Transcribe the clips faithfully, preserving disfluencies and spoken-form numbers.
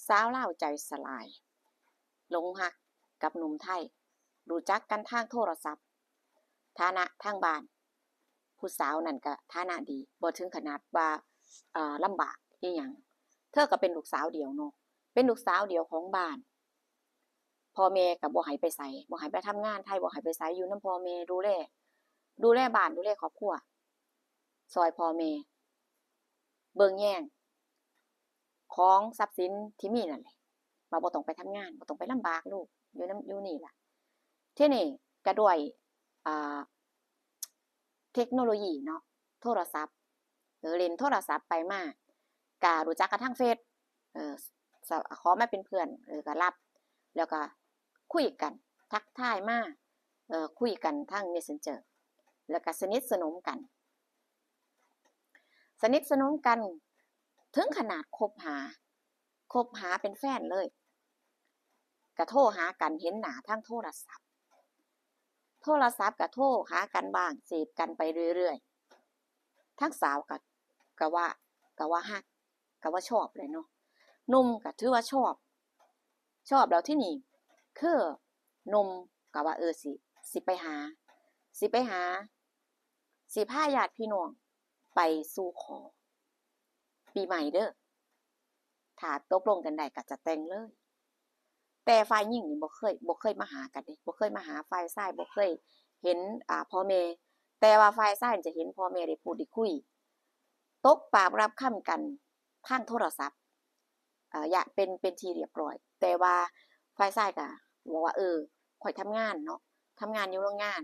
สาวลาวใจสลาย หลงฮักกับหนุ่มไทย รู้จักกันทางโทรศัพท์ ฐานะทางบ้าน ผู้สาวนั่นก็ฐานะดี บ่ถึงขนาดว่า เอ่อ ลำบากอิหยัง เธอก็เป็นลูกสาวเดี่ยวเนาะ เป็นลูกสาวเดี่ยวของบ้าน พ่อแม่ก็บ่ให้ไปไส บ่ให้ไปทำงานไทย บ่ให้ไปไส อยู่นำพ่อแม่ ดูแล ดูแลบ้าน ดูแลครอบครัว ซ่อยพ่อแม่ เบิ่งแยง ของทรัพย์สินที่มีนั่นแหละ ว่าบ่ต้องไปทำงาน บ่ต้องไปลำบากลูก อยู่นำ อยู่นี่ล่ะ ทีนี้ก็ด้วย อ่า เทคโนโลยีเนาะ โทรศัพท์ เออ เล่นโทรศัพท์ไปมา ก็รู้จักกันทางเฟซ เออ ส- ขอมาเป็นเพื่อน เออ ก็รับ แล้วก็คุยกัน ทักทายมา เออ คุยกันทาง Messenger แล้วก็สนิทสนมกัน สนิทสนมกัน ถึงขนาดคบหา คบหาเป็นแฟนเลย ก็โทรหากัน เห็นหน้าทางโทรศัพท์ โทรศัพท์ก็โทรหากันบ้าง จีบกันไปเรื่อยๆ ทั้งสาวก็ ก็ว่า ก็ว่าฮัก ก็ว่าชอบแหละเนาะ หนุ่มก็ถือว่าชอบ ชอบแล้วทีนี้ คือหนุ่มก็ว่า เออ สิ สิไปหา สิไปหา สิพาญาติพี่น้องไปสู่ขอ ปีใหม่เด้อ ถ้าตกลงกันได้ก็จะแต่งเลย แต่ฝ่ายหญิงนี่บ่เคย บ่เคยมาหากันเด้ บ่เคยมาหาฝ่ายชาย บ่เคยเห็น อ่า พ่อแม่ แต่ว่าฝ่ายชายจะเห็นพ่อแม่ได้พูดได้คุย ตกปากรับคำกันทางโทรศัพท์ เอ่อ อย่าเป็น เป็นที่เรียบร้อย แต่ว่าฝ่ายชายก็บอกว่า เออ ข้อยทำงานเนาะ ทำงานอยู่โรงงาน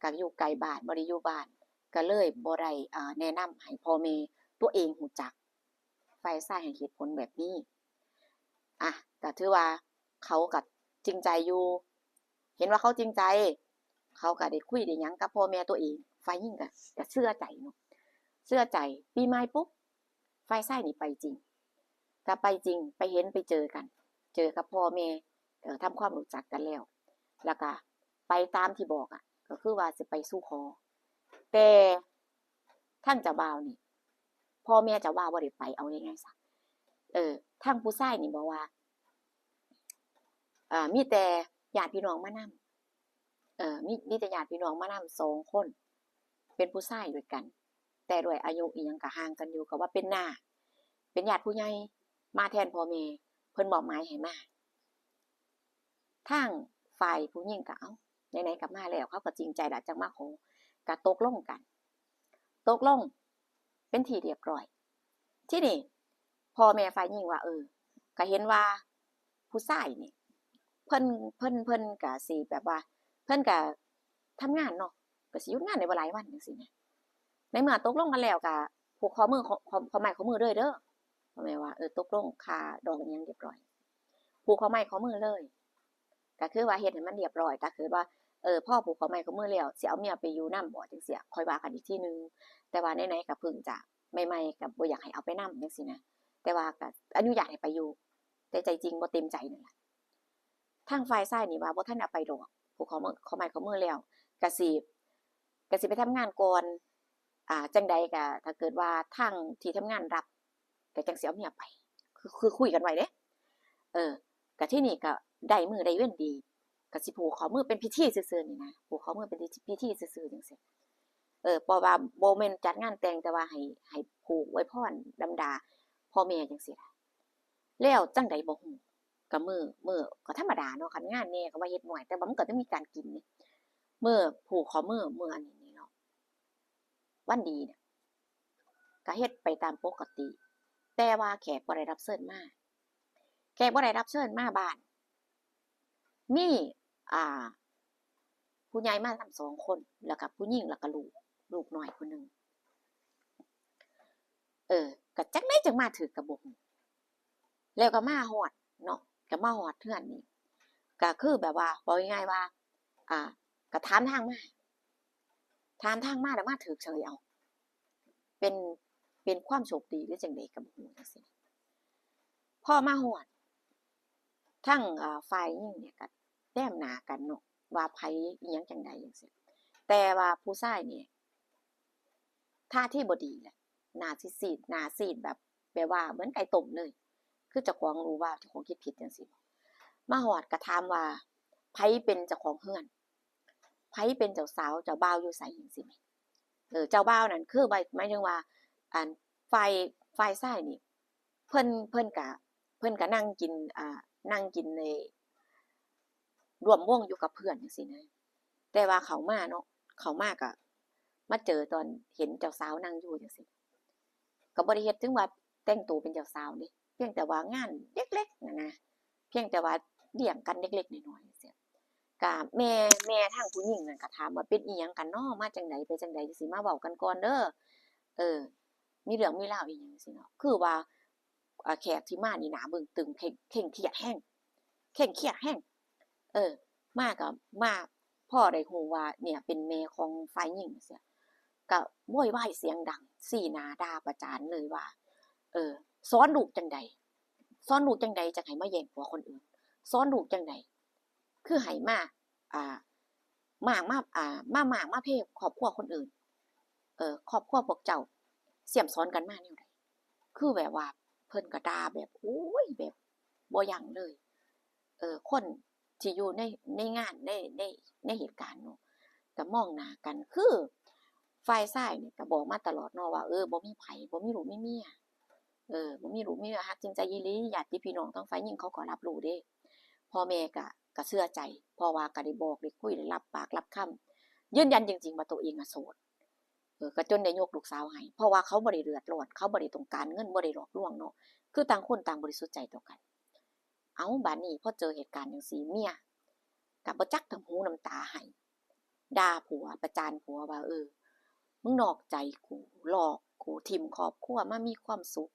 ก็อยู่ไกลบ้าน บ่ได้อยู่บ้าน ก็เลยบ่ได้ เอ่อ แนะนำให้พ่อแม่ตัวเองรู้จัก ฝ่ายชายให้เหตุผลแบบนี้ อ่ะ ก็ถือว่าเขาก็จริงใจอยู่ เห็นว่าเขาจริงใจ เขาก็ได้คุยได้หยังกับพ่อแม่ตัวเอง ฝ่ายหญิงก็ ก็เชื่อใจเนาะ เชื่อใจ ปีใหม่ปุ๊บ ฝ่ายชายนี่ไปจริง ก็ไปจริง ไปเห็นไปเจอกัน เจอกับพ่อแม่ เอ่อ ทำความรู้จักกันแล้ว แล้วก็ไปตามที่บอกอะ ก็คือว่าสิไปสู่ขอ แต่ทางเจ้าบ่าวนี่ พ่อแม่เจ้าบ่าวบ่ได้ไป เอาง่ายๆซะ เออ ทางผู้ชายนี่บอกว่า อ่า มีแต่ญาติพี่น้องมานำ เอ่อ มี มีแต่ญาติพี่น้องมานำสองคน เป็นผู้ชายด้วยกัน แต่ด้วยอายุอิหยังก็ห่างกันอยู่ ก็ว่าเป็นน้า เป็นญาติผู้ใหญ่ มาแทนพ่อแม่ เพิ่นมอบหมายให้มา ทางฝ่ายผู้หญิงก็ เอ้า ไหนๆก็มาแล้ว เขาก็จริงใจละ จั่งมาขอ ก็ตกลงกัน ตกลงเป็นที่เรียบร้อย ทีนี้พ่อแม่ฝ่ายหญิงว่า เออ ก็เห็นว่าผู้ชายนี่ เพิ่น เพิ่น เพิ่นก็สิแบบว่า เพิ่นก็ทำงานเนาะ ก็สิหยุดงานได้บ่หลายวันจั่งซี้นะ ในเมื่อตกลงกันแล้วก็ผูกข้อมือ ข้อ ข้อ ข้อไม้ข้อมือเลยเด้อ พ่อแม่ว่า เออ ตกลงค่าดองอิหยังเรียบร้อย ผูกข้อไม้ข้อมือเลย ก็คือว่าเฮ็ดให้มันเรียบร้อย ถ้าเกิดว่า เออ พอผูกข้อไม้ข้อมือแล้ว สิเอาเมียไปอยู่นำบ่จั่งซี้ ค่อยว่ากันอีกทีหนึ่ง แต่ว่าไหนๆก็เพิ่งจะใหม่ๆ ก็บ่อยากให้เอาไปนำจั่งซี้นะ แต่ว่าก็อนุญาตให้ไปอยู่ แต่ใจจริงบ่เต็มใจนั่นล่ะ ทางฝ่ายชายนี่ว่าบ่ทันเอาไปดอก ผูกข้อมือ ข้อไม้ข้อมือแล้ว ก็สิ ก็สิไปทำงานก่อน อ่า จั่งใดก็ ถ้าเกิดว่าทางที่ทำงานรับ ก็จั่งสิเอาเมียไป คือ คือคุยกันไว้เด้ เออ ก็ทีนี้ก็ได้มื้อได้เว็นดี ก็สิผูกข้อมือเป็นพิธีซื่อๆนี่นะ ผูกข้อมือเป็นพิธีซื่อๆจั่งซี้ เออ เพราะว่าบ่แม่นจัดงานแต่ง แต่ว่าให้ ให้ผูกอวยพรดำดาพ่อแม่จั่งซี้ล่ะ แล้วจั่งใดบ่ฮู้ ก็มื้อ มื้อ ก็ธรรมดาเนาะ คันงานแหน่ก็ว่าเฮ็ดน้อย แต่ว่ามันก็ต้องมีการกินนี่ มื้อผูกข้อมือ มื้ออันนี้นี่เนาะ วันดีเนี่ย ก็เฮ็ดไปตามปกติ แต่ว่าแขกบ่ได้รับเชิญมา แขกบ่ได้รับเชิญมาบ้าน มี อ่า ผู้ใหญ่มานำสองคน แล้วก็ผู้หญิง แล้วก็ลูก ลูกน้อยผู้หนึ่ง เออ ก็จั่งใดจั่งมาถืกก็บ่ฮู้ แล้วก็มาฮอดเนาะ ก็มาฮอดเฮือนนี่ ก็คือแบบว่า เว้าง่ายๆว่า อ่า ก็ถามทางมา ถามทางมาแล้วมาถืกเฉยเอา เป็น เป็นความโชคดีหรือจั่งใดก็บ่ฮู้จั่งซี้ พอมาฮอด ทาง อ่า ฝ่ายหญิงเนี่ยก็แนมหน้ากันเนาะ ว่าไผอิหยังจั่งใดจั่งซี้ แต่ว่าผู้ชายนี่ ท่าทีบ่ดีแหละ หน้าซีดๆ หน้าซีดแบบ แบบว่าเหมือนไก่ต้มเลย คือเจ้าของรู้ว่าเจ้าของคิดผิดจังซี้บ่ มาฮอดก็ถามว่า ไผเป็นเจ้าของเฮือน ไผเป็นเจ้าสาว เจ้าบ่าวอยู่ไสจังซี้แหม เออ เจ้าบ่าวนั่นคือหมาย หมายถึงว่า อัน ฝ่าย ฝ่ายชายนี่ เพิ่น เพิ่นก็ เพิ่นก็นั่งกิน อ่า นั่งกินใน ร่วมวงอยู่กับเพื่อนจังซี้นะ แต่ว่าเข้ามาเนาะ เข้ามาก็มาเจอตอนเห็นเจ้าสาวนั่งอยู่จังซี้ ก็บ่ได้เฮ็ดถึงว่าแต่งตัวเป็นเจ้าสาวเด้ เพียงแต่ว่างานเล็กๆ น่ะนะ เพียงแต่ว่าเลี้ยงกันเล็กๆ น้อยๆ จังซี้ ก็แม่ แม่ทางผู้หญิงนั่นก็ถามว่า "เป็นอิหยังกันน้อ มาจั่งใด ไปจั่งใด จั่งซี้ มาเว้ากันก่อนเด้อ เออ มีเรื่องมีราวอิหยัง" จั่งซี้เนาะ คือว่า อ่า แขกที่มานี่หน้าบึ้งตึง เคร่ง เคร่งเครียดแฮง เคร่งเครียดแฮง เออ มาก็มา พอได้ฮู้ว่าเนี่ยเป็นแม่ของฝ่ายหญิงจั่งซี้ ก็โวยวายเสียงดัง ชี้หน้าด่าประจานเลยว่า เออ สอนลูกจั่งใด สอนลูกจั่งใดจั่งให้มาแย่งผัวคนอื่น สอนลูกจั่งใด คือให้มา อ่า มากมา อ่า มา มากมาเพครอบครัวคนอื่น เออ ครอบครัวพวกเจ้าเสียมสอนกันมาแนวใด คือแบบว่าเพิ่นก็ด่าแบบ โอ้ย แบบบ่ยั้งเลย เออ คนที่อยู่ใน ในงาน ใน ใน ในเหตุการณ์เนาะ ก็มองหน้ากัน คือฝ่ายชายนี่ก็บอกมาตลอดเนาะว่า เออ บ่มีไผ บ่มีลูกมีเมีย เออ บ่มีลูกมีเมีย ฮักจริงใจอีหลี ญาติพี่น้องทางฝ่ายหญิงเขาก็รับรู้เด้ พ่อแม่ก็ ก็เชื่อใจ เพราะว่าก็ได้บอก ได้คุย ได้รับปากรับคำ ยืนยันจริงๆ ว่าตัวเองอะโสด เออ ก็จนได้ยกลูกสาวให้ เพราะว่าเขาบ่ได้เดือดร้อน เขาบ่ได้ต้องการเงิน บ่ได้หลอกลวงเนาะ คือต่างคนต่างบริสุทธิ์ใจต่อกัน เอ้า บาดนี้พอเจอเหตุการณ์จั่งซี้ เมียก็บ่จักน้ำหูน้ำตาให้ ด่าผัว ประจานผัวว่า เออ มึงนอกใจกู หลอกกู ถิ่มครอบครัวมามีความสุข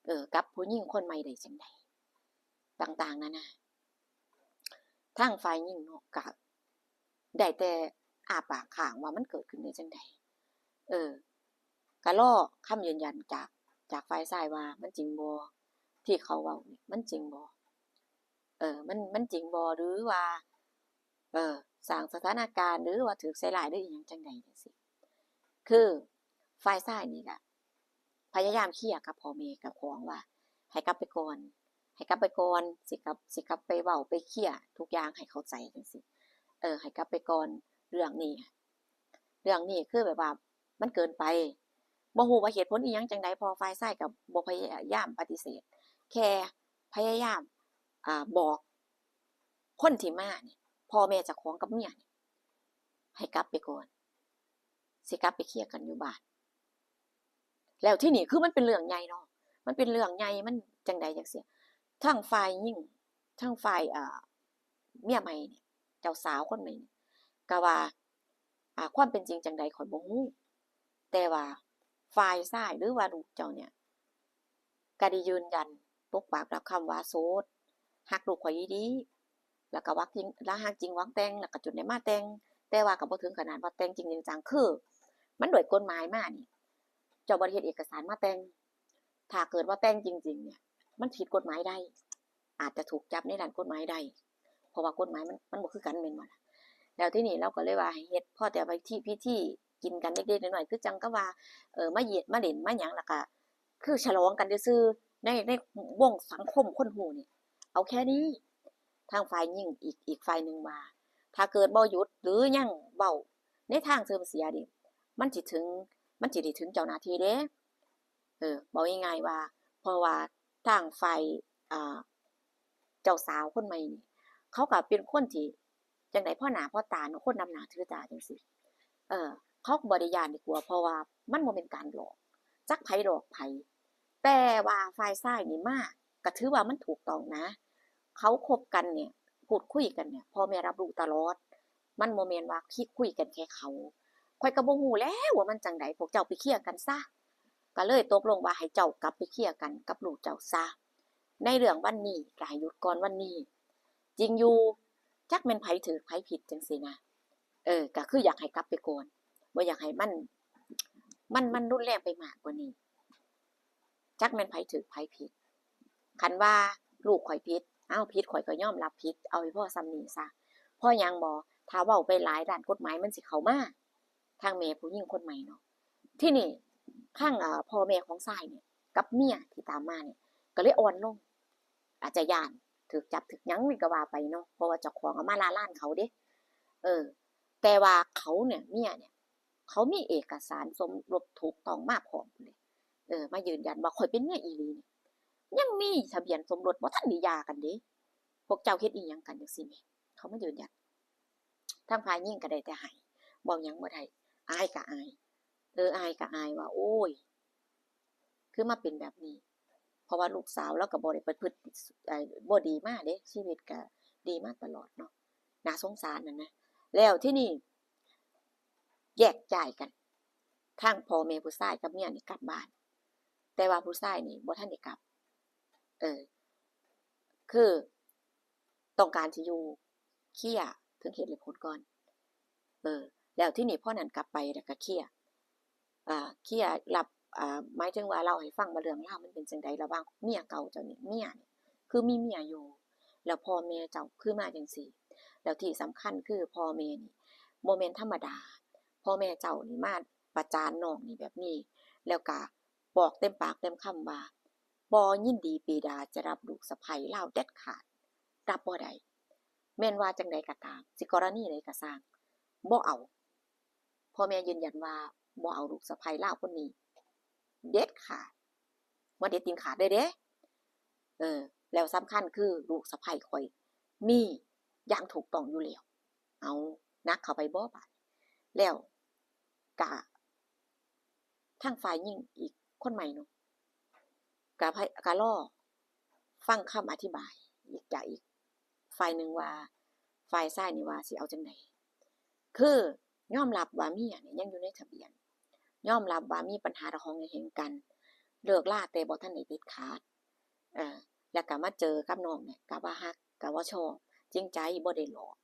เออ กับผู้หญิงคนใหม่ได้จั่งใด ต่างๆ นานา ทางฝ่ายหญิงเนาะ ก็ได้แต่อ้าปากค้างว่ามันเกิดขึ้นได้จั่งใด เออ ก็รอคำยืนยันจาก จากฝ่ายชายว่ามันจริงบ่ ที่เขาเว้านี่ มันจริงบ่ เออ มัน มันจริงบ่ หรือว่า เออ สร้างสถานการณ์ หรือว่าถูกใส่ร้าย หรืออิหยังจั่งใดจั่งซี้ คือฝ่ายชายนี่ก็พยายามเคลียร์กับพ่อแม่เจ้าของว่า ให้กลับไปก่อน ให้กลับไปก่อน สิกลับ สิกลับไปเว้าไปเคลียร์ทุกอย่างให้เข้าใจจั่งซี้ เออ ให้กลับไปก่อน เรื่องนี้ เรื่องนี้คือแบบว่ามันเกินไป บ่ฮู้ว่าเหตุผลอิหยังจั่งใด เพราะฝ่ายชายก็บ่พยายามปฏิเสธ แค่พยายาม อ่า บอกคนที่มานี่ พ่อแม่เจ้าของกับเมียนี่ ให้กลับไปก่อน สิกลับไปเคลียร์กันอยู่บ้าน แล้วทีนี้คือมันเป็นเรื่องใหญ่เนาะ มันเป็นเรื่องใหญ่ มันจั่งใดจั่งซี้ ทางฝ่ายหญิง ทางฝ่าย เอ่อ เมียใหม่นี่ เจ้าสาวคนใหม่นี่ ก็ว่า อ่า ความเป็นจริงจั่งใดข้อยบ่ฮู้ แต่ว่าฝ่ายชายหรือว่าลูกเจ้าเนี่ย ก็ได้ยืนยันปกปากรับคำว่าโสด ฮักลูกข้อยอีหลี แล้วก็หวังจริง และฮักจริงหวังแต่ง แล้วก็จนได้มาแต่ง แต่ว่าก็บ่ถึงขนาดว่าแต่งจริงจริงจัง คือมันโดยกฎหมายมานี่ เจ้าบ่ได้เฮ็ดเอกสารมาแต่ง ถ้าเกิดว่าแต่งจริงๆ เนี่ย มันผิดกฎหมายได้ อาจจะถูกจับในด้านกฎหมายได้ เพราะว่ากฎหมายมัน มันบ่คือกันแม่นบ่ล่ะ แล้วทีนี้เราก็เลยว่าให้เฮ็ดพอแต่ไปที่พิธีกินกันเล็กๆ น้อยๆ คือจั่งกับว่า เออ มาเยียด มาเล่น มาหยัง แล้วก็คือฉลองกันซื่อๆ ใน ในวงสังคมคนฮู้นี่ เอาแค่นี้ ทางฝ่ายหญิงอีก อีกฝ่ายหนึ่งว่า ถ้าเกิดบ่หยุดหรือยังเว้าในทางเสื่อมเสียนี่ มันสิถึง มันสิได้ถึงเจ้าหน้าที่เด้ เออ เว้าง่ายๆ ว่า เพราะว่าทางฝ่าย อ่า เจ้าสาวคนใหม่นี่ เขาก็เป็นคนที่จั่งใด พอหน้าพอตาเนาะ คนนับหน้าถือตาจั่งซี้ เออ เขาก็บ่ได้ย้านได้กลัว เพราะว่ามันบ่แม่นการหลอก จักไผหลอกไผ แต่ว่าฝ่ายชายนี่มา ก็ถือว่ามันถูกต้องนะ เขาคบกันเนี่ย พูดคุยกันเนี่ย พ่อแม่รับรู้ตลอด มันบ่แม่นว่าคิดคุยกันแค่เขา ข้อยก็บ่ฮู้แล้วว่ามันจั่งใด พวกเจ้าไปเคลียร์กันซะ ก็เลยตกลงว่าให้เจ้ากลับไปเคลียร์กันกับลูกเจ้าซะ ในเรื่องวันนี้ก็ให้หยุดก่อนวันนี้ จริงอยู่ จักแม่นไผถูกไผผิดจั่งซี้นะ เออ ก็คืออยากให้กลับไปก่อน บ่อยากให้มัน มัน มันรุนแรงไปมากกว่านี้ จักแม่นไผถูกไผผิด คันว่าลูกข้อยผิด เอ้า ผิดข้อยก็ยอมรับผิด เอาให้พอส่ำนี้ซะ เพราะหยังบ่ ถ้าเว้าไปหลาย ด้านกฎหมายมันสิเข้ามา ทางแม่ผู้หญิงคนใหม่เนาะ ทีนี้ทาง เอ่อ พ่อแม่ของชายเนี่ย กับเมียที่ตามมาเนี่ย ก็เลยอ่อนลง อาจจะย้านถืกจับถืกหยังนี่ก็ว่าไปเนาะ เพราะว่าเจ้าของเอามาล้าลานเขาเด้ เออ แต่ว่าเขาเนี่ย เมียเนี่ย เขามีเอกสารสมรสถูกต้องมาพร้อมเลย เออ มายืนยันว่าข้อยเป็นเมียอีหลีนี่ ยังมีทะเบียนสมรสบ่ทันได้หย่ากันเด้ พวกเจ้าเฮ็ดอีหยังกันจั่งซี้แหม เขามายืนยัน ทางฝ่ายหญิงก็ได้แต่ไห้ เว้าหยังบ่ได้ อายก็อาย เออ อายก็อายว่า โอ้ย คือมาเป็นแบบนี้ เพราะว่าลูกสาวลาวก็บ่ได้ประพฤติ เอ่อ บ่ดีมาเด้ ชีวิตก็ดีมาตลอดเนาะ น่าสงสารนั่นนะ แล้วทีนี้แยกย้ายกัน ทางพ่อแม่ผู้ชายกับเมียนี่กลับบ้าน แต่ว่าผู้ชายนี่บ่ทันได้กลับ เออ คือต้องการสิอยู่เคลียร์ถึงเหตุและผลก่อน เออ แล้วทีนี้พอนั้นกลับไปแล้วก็เคลียร์ อ่า เคลียร์รับ อ่า หมายถึงว่าเล่าให้ฟังว่าเรื่องราวมันเป็นจั่งใดระหว่างเมียเก่าเจ้านี่ เมียนี่ คือมีเมียอยู่ แล้วพ่อแม่เจ้าคือมาจั่งซี้ แล้วที่สำคัญคือพ่อแม่นี่บ่แม่นธรรมดา พ่อแม่เจ้านี่มาประจานน้องนี่แบบนี้ แล้วก็บอกเต็มปากเต็มคำว่า บ่ยินดีปีดาจะรับลูกสะใภ้ลาวเด็ดขาด รับบ่ได้ แม่นว่าจั่งใดก็ตาม สิกรณีใดก็ซ่าง บ่เอา พ่อแม่ยืนยันว่าบ่เอาลูกสะใภ้ลาวคนนี้ เด็ดขาด หัวเด็ดตีนขาดเลยเด้ เออ แล้วสำคัญคือลูกสะใภ้ข้อยมีอย่างถูกต้องอยู่แล้ว เอา หนักเข้าไปบ่บาด แล้วกะ ทางฝ่ายหญิงอีกคนใหม่เนาะ กะพะ- กะรอฟังคำอธิบายอีกจากอีกฝ่ายหนึ่งว่า ฝ่ายชายนี่ว่าสิเอาจั่งใด คือยอมรับว่าเมียเนี่ยยังอยู่ในทะเบียน ยอมรับว่ามีปัญหาระหองระแหงกัน เลิกลาแต่บ่ทันได้เด็ดขาด เอ่อ แล้วก็มาเจอกับน้องเนี่ย ก็ว่าฮัก ก็ว่าชอบ จริงใจ บ่ได้หลอก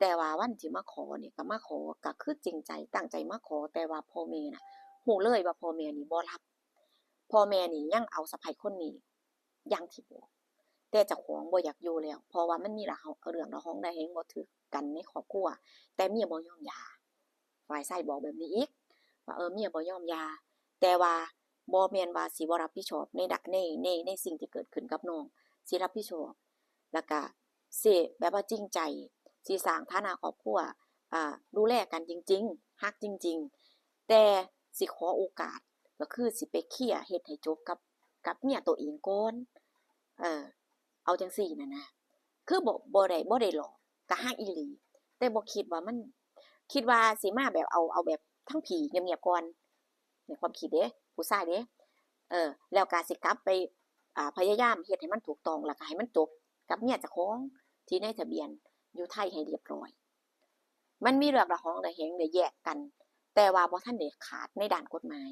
แต่ว่าวันที่มาขอเนี่ย ก็มาขอ ก็คือจริงใจ ตั้งใจมาขอ แต่ว่าพ่อแม่น่ะ ฮู้เลยว่าพ่อแม่นี่บ่รับ พ่อแม่นี่ยังเอาสะใภ้คนนี้อย่างที่บอก แต่เจ้าของบ่อยากอยู่แล้ว เพราะว่ามันมีระหอง- เรื่องระหองระแหงบ่ถืกกันในครอบครัว แต่เมียบ่ยอมหย่า ฝ่ายชายบอกแบบนี้อีก ว่า เออ เมียบ่ยอมหย่า แต่ว่าบ่แม่นว่าสิบ่รับผิดชอบในดะ- ใน- ใน- ในสิ่งที่เกิดขึ้นกับน้อง สิรับผิดชอบ แล้วก็สิแบบว่าจริงใจ สิสร้างฐานะครอบครัว อ่า ดูแลกันจริงๆ ฮักจริงๆ แต่สิขอโอกาส ก็คือสิไปเคลียร์เฮ็ดให้จบกับ กับเมียตัวเองก่อน เออ เอาจั่งซี้น่ะนะ คือบ่- บ่ได้- บ่ได้หลอก ก็ฮักอีหลี แต่บ่คิดว่ามัน คิดว่าสิมาแบบเอา- เอาแบบทั้งผีเงียบๆก่อน ในความคิดเด้ ผู้ชายเด้ เออ แล้วก็สิกลับไป อ่า พยายามเฮ็ดให้มันถูกต้อง แล้วก็ให้มันจบกับเมียเจ้าของที่ในทะเบียนอยู่ไทยให้เรียบร้อย มันมีเรื่องระหองระแหงได้แยกกัน แต่ว่าบ่ทันได้ขาดในด้านกฎหมาย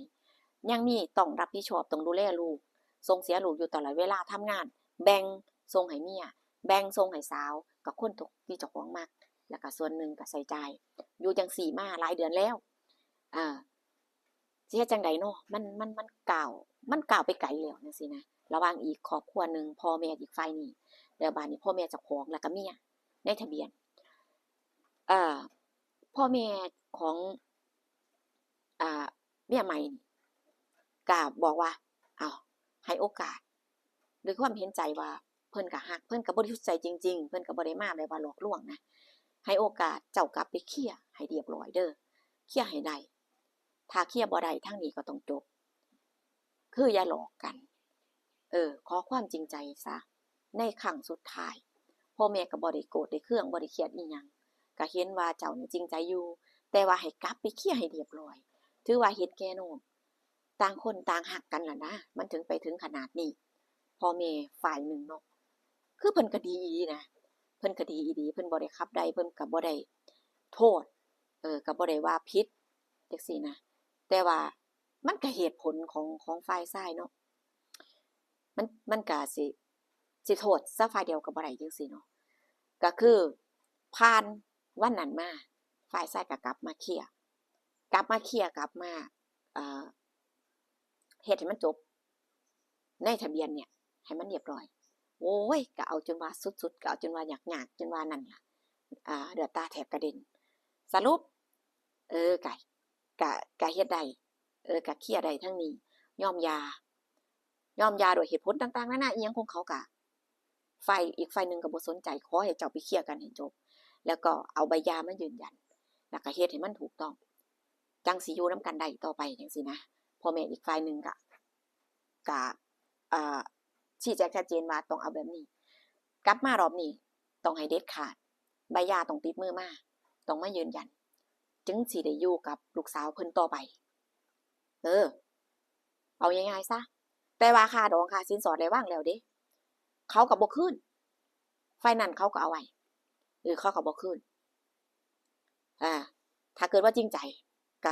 ยังมีต้องรับผิดชอบ ต้องดูแลลูก ส่งเสียลูกอยู่ตลอดเวลา ทำงาน แบ่งส่งให้เมีย แบ่งส่งให้สาว กับคนที่เจ้าของมัก แล้วก็ส่วนหนึ่งก็ใช้จ่าย อยู่จั่งซี้มาหลายเดือนแล้ว อ่า สิเฮ็ดจั่งใดเนาะ มัน- มัน- มันก้าว- มันก้าวไปไกลแล้วจั่งซี้นะ ระหว่างอีกครอบครัวหนึ่ง พ่อแม่อีกฝ่ายนี้ แล้วบาดนี้พ่อแม่เจ้าของ แล้วก็เมียในทะเบียน เอ่อ พ่อแม่ของ อ่า เมียใหม่นี่ ก็บอกว่า เอา ให้โอกาส ด้วยความเห็นใจว่าเพิ่นก็ฮัก เพิ่นก็บริสุทธิ์ใจจริงๆ เพิ่นก็บ่ได้มาแบบว่าหลอกลวงนะ ให้โอกาสเจ้ากลับไปเคลียร์ให้เรียบร้อยเด้อ เคลียร์ให้ได้ ถ้าเคลียร์บ่ได้ ทางนี้ก็ต้องจบ คืออย่าหลอกกัน เออ ขอความจริงใจซะ ในครั้งสุดท้าย พ่อแม่ก็บ่ได้โกรธได้เคือง บ่ได้เครียดอิหยัง ก็เห็นว่าเจ้านี่จริงใจอยู่ แต่ว่าให้กลับไปเคลียร์ให้เรียบร้อย ถือว่าเห็นแก่น้อง ต่างคนต่างฮักกันล่ะนะ มันถึงไปถึงขนาดนี้ พ่อแม่ฝ่ายหนึ่งเนาะ คือเพิ่นก็ดีอีหลีนะ เพิ่นก็ดีอีหลี เพิ่นบ่ได้ขับไล่ เพิ่นก็บ่ได้โทษ เออ ก็บ่ได้ว่าผิดจั่งซี้นะ แต่ว่ามันก็เหตุผลของ- ของฝ่ายชายเนาะ มัน- มันก็สิ- สิโทษซะฝ่ายเดียวก็บ่ได้จั่งซี้เนาะ ก็คือผ่านวันนั้นมา ฝ่ายชายก็กลับมาเคลียร์ กลับมาเคลียร์ กลับมา เอ่อ เฮ็ดให้มันจบ ในทะเบียนเนี่ย ให้มันเรียบร้อย โอ้ย ก็เอาจนว่าสุดๆ ก็เอาจนว่ายากๆ จนว่านั่นล่ะ อ่า เลือดตาแทบกระเด็น สรุป เออ ก็- ก็- ก็เฮ็ดได้ เออ ก็เคลียร์ได้ทางนี้ ยอมหย่า ยอมหย่าด้วยเหตุผลต่างๆนานาอีหยังของเขากะ ฝ่ายอีกฝ่ายหนึ่งก็บ่สนใจ ขอให้เจ้าไปเคลียร์กันให้จบ แล้วก็เอาใบหย่ามายืนยัน แล้วก็เฮ็ดให้มันถูกต้อง จั่งสิอยู่นำกันได้ต่อไปจั่งซี้นะ พ่อแม่อีกฝ่ายหนึ่งก็ ก็ เอ่อ ชี้แจงชัดเจนว่าต้องเอาแบบนี้ กลับมารอบนี้ต้องให้เด็ดขาด ใบหย่าต้องติดมือมา ต้องมายืนยัน จึงสิได้อยู่กับลูกสาวเพิ่นต่อไป เออ เอาง่ายๆซะ แต่ว่าค่าดองค่าสินสอดได้วางแล้วเด้ เขาก็บ่คืน ฝ่ายนั้นเขาก็เอาไว้ เออ เขาก็บ่คืน อ่า ถ้าเกิดว่าจริงใจ ก็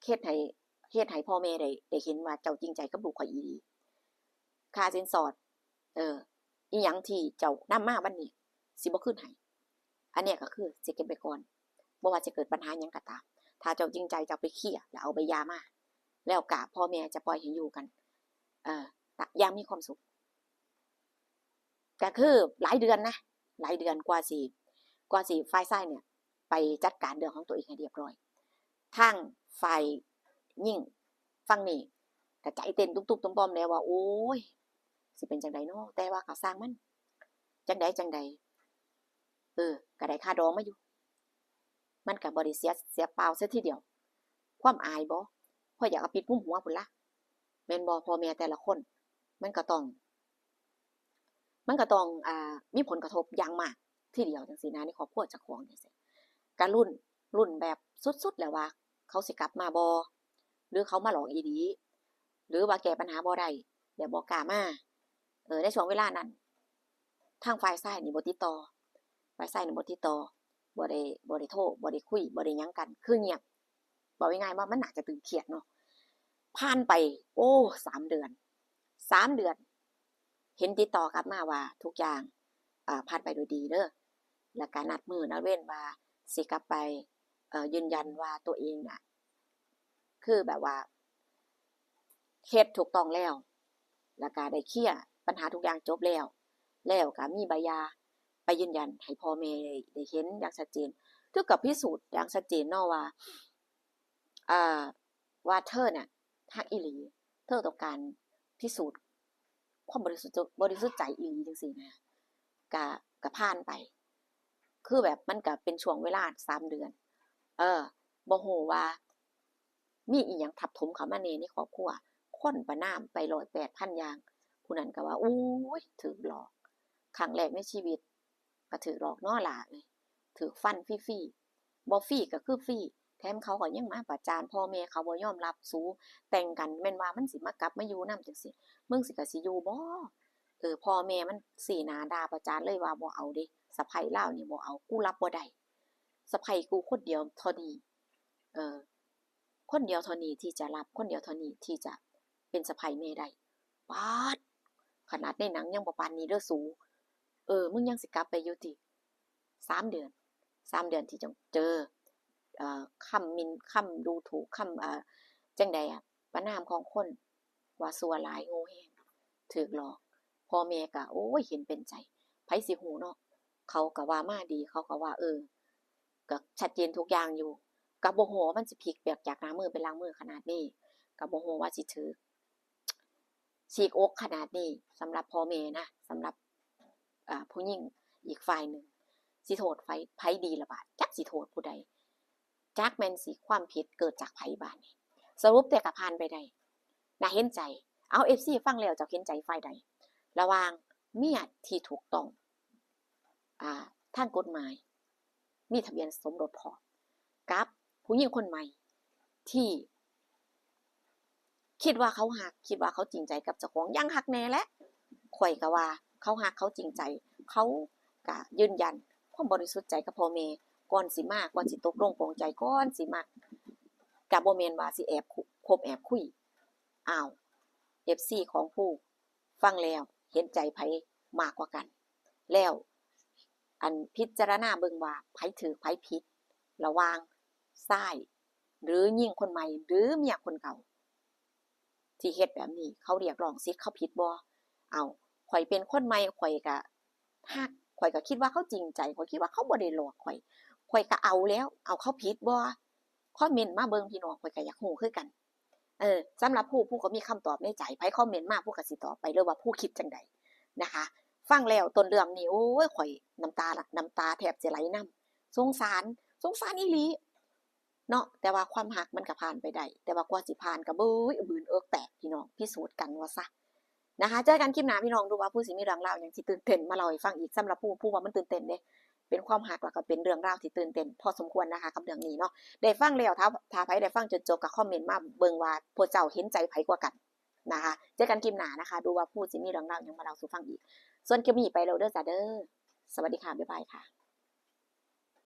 เฮ็ดให้ เฮ็ดให้พ่อแม่ได้ ได้เห็นว่าเจ้าจริงใจกับลูกข้อยอีหลี ค่าสินสอด เออ อีหยังที่เจ้านำมาวันนี้ สิบ่คืนให้ อันเนี้ยก็คือสิเก็บไว้ก่อน บ่ว่าจะเกิดปัญหาหยังก็ตาม ถ้าเจ้าจริงใจ เจ้าไปเคลียร์ แล้วเอาใบหย่ามา แล้วก็พ่อแม่จะปล่อยให้อยู่กัน เอ่อ อย่างมีความสุข ก็คือหลายเดือนนะ หลายเดือนกว่าสิ กว่าสิฝ่ายชายเนี่ย ไปจัดการเรื่องของตัวเองให้เรียบร้อย ทางฝ่ายหญิงฝั่งนี้ก็ใจเต้นตุ๊บๆต่อมๆแล้วว่า โอ้ย สิเป็นจั่งใดน้อ แต่ว่าก็ซ่างมัน จั่งใดจั่งใด เออ ก็ได้ค่าดองมาอยู่ มันก็บ่ได้เสีย เสียเปล่าเสียทีเดียว ความอายบ่ เพราะอยากเอาปิดมุมหัวพุ้นละ แม่นบ่ พ่อแม่แต่ละคน มันก็ต้อง มันก็ต้อง อ่า มีผลกระทบอย่างมากทีเดียวจั่งซี้นะ ในครอบครัวเจ้าของจั่งซี้ ก็ลุ้น ลุ้นแบบสุดๆแล้วว่า เขาสิกลับมาบ่ หรือเขามาหลอกอีหลี หรือว่าแก้ปัญหาบ่ได้ แล้วบ่กล้ามา เออ ในช่วงเวลานั้น ทางฝ่ายชายนี่บ่ติดต่อ ฝ่ายชายนี่บ่ติดต่อ บ่ได้ บ่ได้โทร บ่ได้คุย บ่ได้หยังกัน คือเงียบ เว้าง่ายๆว่ามันน่าจะตึงเครียดเนาะ ผ่านไป โอ้ สามเดือน สามเดือน เห็นติดต่อกลับมาว่าทุกอย่าง อ่า ผ่านไปด้วยดีเด้อ แล้วก็นัดมื้อนัดเวรว่าสิกลับไป เอ่อ ยืนยันว่าตัวเองน่ะ คือแบบว่า เฮ็ดถูกต้องแล้ว แล้วก็ได้เคลียร์ปัญหาทุกอย่างจบแล้ว แล้วก็มีใบหย่าไปยืนยันให้พ่อแม่ได้ ได้เห็นอย่างชัดเจน คือก็พิสูจน์อย่างชัดเจนเนาะว่า อ่า ว่าเธอน่ะฮักอีหลี เธอต้องการพิสูจน์ความบริสุทธิ์ บริสุทธิ์ใจอีหลีจั่งซี้นะ ก็ ก็ผ่านไป คือแบบมันก็เป็นช่วงเวลาสามเดือน เออ บ่ฮู้ว่ามีอีหยังทับถมเข้ามาแหน่ในครอบครัว คนประณามไปร้อยแปดพันอย่าง ผู้นั้นก็ว่า โอ้ย ถืกหลอก ครั้งแรกในชีวิต ก็ถืกหลอกเนาะหล่าเอ้ย ถืกฟันฟรีๆ บ่ฟรีก็คือฟรี แถมเขาก็ยังมาประจานพ่อแม่เขาบ่ยอมรับ สูแต่งกันแม่นว่ามันสิมากลับมาอยู่นำจั่งซี้ มึงสิก็สิอยู่บ่ เออ พ่อแม่มันซี้หน้าด่าประจานเลยว่าบ่เอาเด้ สะใภ้ลาวนี่บ่เอา กูรับบ่ได้ สะใภ้กูคนเดียวเท่านี้ เออ คนเดียวเท่านี้ที่จะรับ คนเดียวเท่านี้ที่จะเป็นสะใภ้แม่ได้ ป๊าด ขนาดในหนังยังบ่ปานนี้เด้อสู เออ มึงยังสิกลับไปอยู่ติ สามเดือน สามเดือนที่จะเจอ เอ่อ คำหมิ่น คำดูถูก คำ เอ่อ จั่งใดอะ ประณามของคน ว่าซั่วหลาย โง่แฮง ถืกหลอก พ่อแม่ก็ โอ้ย เห็นเป็นใจ ไผสิฮู้เนาะ เขาก็ว่ามาดี เขาก็ว่า เออ ก็ชัดเจนทุกอย่างอยู่ ก็บ่ฮู้ว่ามันสิพลิกแบบจากหน้ามือเป็นหลังมือขนาดนี้ ก็บ่ฮู้ว่าสิถืก ฉีกอกขนาดนี้ สำหรับพ่อแม่นะ สำหรับ อ่า ผู้หญิงอีกฝ่ายหนึ่ง สิโทษไผ ไผดีล่ะบาด จักสิโทษผู้ใด จักแม่นสิความผิดเกิดจากไผบาดนี้ สรุปแต่ก็ผ่านไปได้ น่าเห็นใจ เอา เอฟซี ฟังแล้วเจ้าเห็นใจฝ่ายใด ระหว่างเมียที่ถูกต้อง อ่า ทางกฎหมาย มีทะเบียนสมรสพร้อม กับผู้หญิงคนใหม่ ที่ คิดว่าเขาฮัก คิดว่าเขาจริงใจกับเจ้าของ อย่างคักแน่แหละ ข้อยก็ว่าเขาฮัก เขาจริงใจ เขาก็ยืนยันความบริสุทธิ์ใจกับพ่อแม่ ก่อนสิมา ก่อนสิตกลงปลงใจ ก่อนสิมัก ก็บ่แม่นว่าสิแอบคุ คบแอบคุย อ้าว เอฟซี ของผู้ฟังแล้วเห็นใจไผมากกว่ากัน แล้ว อันพิจารณาเบิ่งว่าไผถืกไผผิด ระหว่างชาย หรือหญิงคนใหม่ หรือเมียคนเก่า ที่เฮ็ดแบบนี้ เขาเรียกร้องสิทธิ์เขาผิดบ่ เอ้า ข้อยเป็นคนใหม่ ข้อยก็ฮัก ข้อยก็คิดว่าเขาจริงใจ ข้อยคิดว่าเขาบ่ได้หลอกข้อย ข้อยก็เอาแล้ว เอ้า เขาผิดบ่ คอมเมนต์มาเบิ่งพี่น้อง ข้อยก็อยากฮู้คือกัน เออ สำหรับผู้ ผู้ก็มีคำตอบในใจ ไผคอมเมนต์มา ผู้ก็สิตอบไปเลยว่าผู้คิดจั่งใดนะคะ ฟังแล้วต้นเรื่องนี่ โอ้ย ข่อยน้ำตาละ น้ำตาแทบสิไหลนำ สงสาร สงสารอีหลีเนาะ แต่ว่าความฮักมันก็ผ่านไปได้ แต่ว่ากว่าสิผ่านก็เบ้ย บืนเอิกแตกพี่น้อง พิสูจน์กันว่าซะนะคะ เจอกันคลิปหน้าพี่น้อง ดูว่าผู้สิมีเรื่องราวหยังสิตื่นเต้นมาเล่าให้ฟังอีก สำหรับผู้ ผู้ว่ามันตื่นเต้นเด้ เป็นความฮักแล้วก็เป็นเรื่องราวที่ตื่นเต้นพอสมควรนะคะ กับเรื่องนี้เนาะ ได้ฟังแล้ว ถ้า ถ้าไผได้ฟังจนจบก็คอมเมนต์มาเบิ่งว่าพวกเจ้าเห็นใจไผกว่ากันนะคะ เจอกันคลิปหน้านะคะ ดูว่าผู้สิมีเรื่องราวหยังมาเล่าสู่ฟังอีก ส่วนคลิปนี้ไปแล้วเด้อจ้าเด้อ สวัสดีค่ะ บ๊ายบายค่ะ